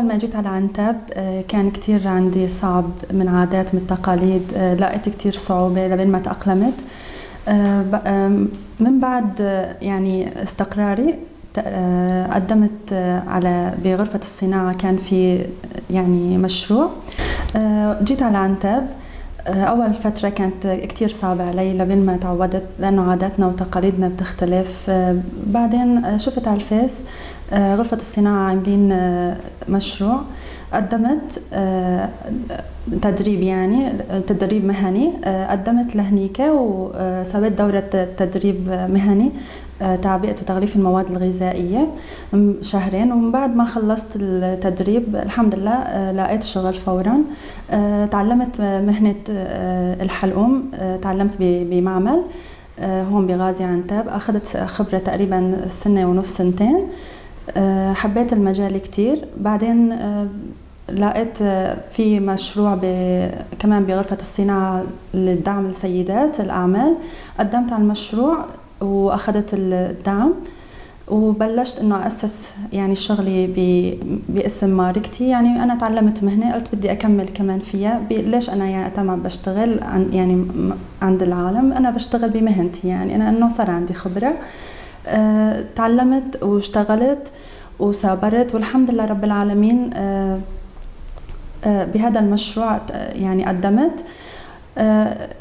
أول ما جيت على عنتاب كان كتير عندي صعب من عادات من تقاليد، لقيت كتير صعوبة لبين ما تأقلمت. من بعد يعني استقراري قدمت على بغرفة الصناعة، كان في يعني مشروع. جيت على عنتاب. أول فترة كانت كتير صعبة علي لبين ما تعودت، لأنه عاداتنا وتقاليدنا بتختلف. بعدين شفت على الفيس غرفة الصناعة عاملين مشروع، قدمت تدريب، يعني تدريب مهني. قدمت لهنيك وسويت دورة تدريب مهني تعبئة وتغليف المواد الغذائية شهرين. ومن بعد ما خلصت التدريب الحمد لله لقيت شغل فورا. تعلمت مهنة الحلقوم، تعلمت بمعمل هون بغازي عنتاب. أخذت خبرة تقريبا سنة ونص، سنتين. حبيت المجال كتير. بعدين لقيت في مشروع كمان بغرفة الصناعة للدعم السيدات الأعمال. قدمت على المشروع وأخذت الدعم، وبلشت إنه أسس يعني شغلي باسم ماركتي. يعني أنا تعلمت مهنة، قلت بدي أكمل كمان فيها. ليش أنا يعني أتم بشتغل يعني عند العالم؟ أنا بشتغل بمهنتي، يعني أنا إنه صار عندي خبرة. تعلمت واشتغلت وثابرت، والحمد لله رب العالمين. بهذا المشروع يعني قدمت،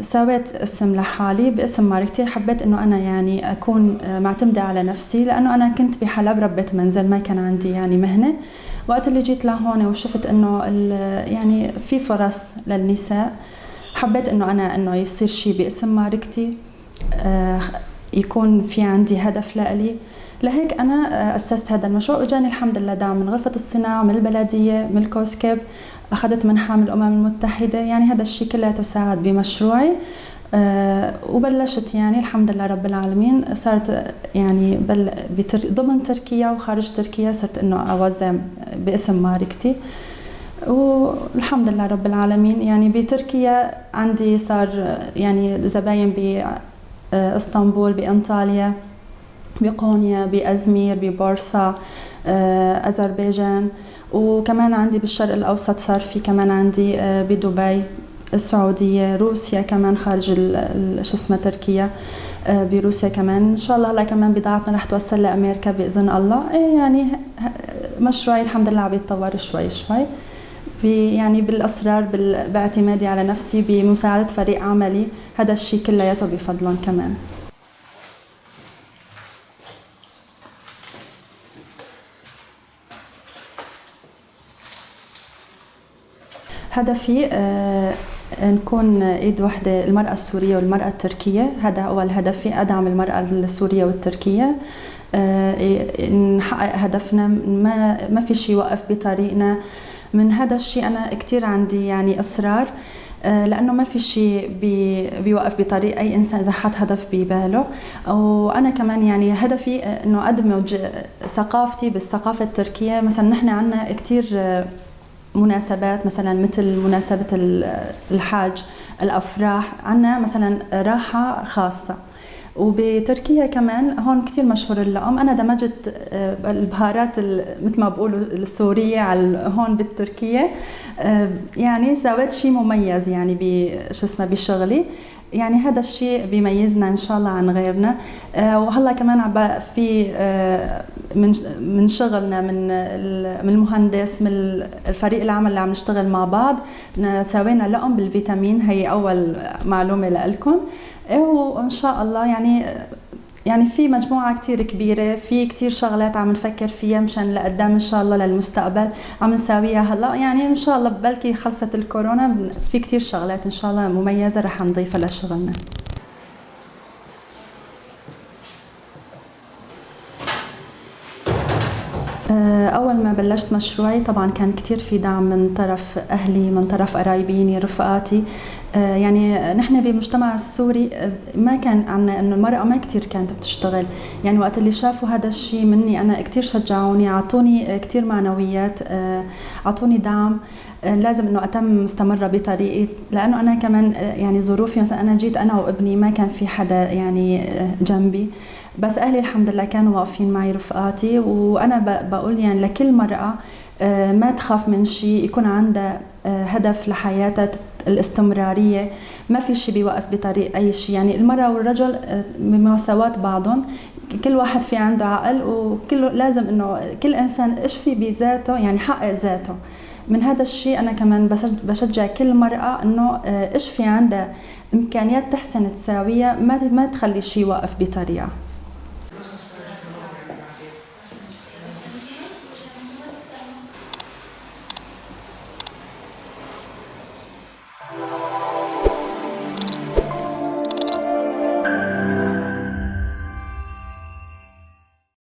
سويت اسم لحالي باسم ماركتي. حبيت انه انا يعني اكون معتمدة على نفسي، لانه انا كنت بحلب ربة منزل، ما كان عندي يعني مهنة. وقت اللي جيت لهون وشفت انه يعني في فرص للنساء، حبيت انه انا انه يصير شيء باسم ماركتي، يكون في عندي هدف لإلي. لهيك أنا أسست هذا المشروع، وإجاني الحمد لله دعم من غرفة الصناعة، من البلدية، من الكوسكيب، أخذت منحة من الأمم المتحدة. يعني هذا الشيء كله تساعد بمشروعي. وبلشت يعني الحمد لله رب العالمين، صارت يعني ضمن تركيا وخارج تركيا صرت إنه أوزع باسم ماركتي، والحمد لله رب العالمين. يعني بتركيا عندي صار يعني زباين بإسطنبول، بإنطاليا، بقونيا، بأزمير، ببورصة، أذربيجان، وكمان عندي بالشرق الأوسط صار في كمان عندي بدبي، السعودية، روسيا كمان خارج شو اسمه تركيا، بروسيا كمان إن شاء الله. هلا كمان بضاعتنا رح توصل لأمريكا بإذن الله. يعني مشروعي الحمد لله عم يتطور شوي شوي، يعني بالإصرار، باعتمادي على نفسي، بمساعدة فريق عملي. هذا الشيء كلياته بفضلهم كمان. هدفي نكون ايد وحده، المرأة السورية والمرأة التركية. هذا أول هدفي، أدعم المرأة السورية والتركية، نحقق هدفنا، ما في شيء يوقف بطريقنا. من هذا الشيء أنا كتير عندي يعني إصرار، لأنه ما في شيء بيوقف بطريق أي إنسان إذا حط هدف بباله. وأنا كمان يعني هدفي إنه أدمج ثقافتي بالثقافة التركية. مثلا نحن عنا كتير مناسبات، مثلا مثل مناسبة الحاج، الأفراح، عنا مثلا راحة خاصة. وبتركيا كمان هون كتير مشهور اللقم. أنا دمجت البهارات مثل ما بقولوا السورية على هون بالتركية، يعني سويت شيء مميز يعني بشو اسمه بشغلي. يعني هذا الشيء بيميزنا إن شاء الله عن غيرنا. وهلا كمان عم في من شغلنا، من المهندس، من الفريق العمل اللي عم نشتغل مع بعض، سوينا لقم بالفيتامين. هي أول معلومة لكم. وإن شاء الله يعني في مجموعة كتير كبيرة، في كتير شغلات عم نفكر فيها مشان لقدام إن شاء الله للمستقبل عم نساويها هلا. يعني إن شاء الله بلكي خلصت الكورونا في كتير شغلات إن شاء الله مميزة رح نضيفها لشغلنا. أول ما بلشت مشروعي طبعا كان كتير في دعم من طرف أهلي، من طرف قرايبيني، رفقاتي. يعني نحن بمجتمع السوري ما كان عنا إنه المرأة ما كتير كانت بتشتغل. يعني وقت اللي شافوا هذا الشيء مني أنا كتير شجعوني، عطوني كتير معنويات، عطوني دعم. لازم إنه أتم مستمرة بطريقي، لأنه أنا كمان يعني ظروفي، مثلا أنا جيت أنا وابني ما كان في حدا يعني جنبي، بس أهلي الحمد لله كانوا واقفين معي، رفقاتي. وأنا بقول يعني لكل مرأة ما تخاف من شيء، يكون عندها هدف لحياتها، الاستمرارية، ما في شيء بيوقف بطريق أي شيء. يعني المرأة والرجل بمساواة بعضهم، كل واحد في عنده عقل، وكله لازم إنه كل إنسان إيش في بذاته، يعني حقق ذاته. من هذا الشيء أنا كمان بشجع كل مرأة إنه إيش في عندها إمكانيات تحسن تساويها، ما تخلي شيء يوقف بطريقها.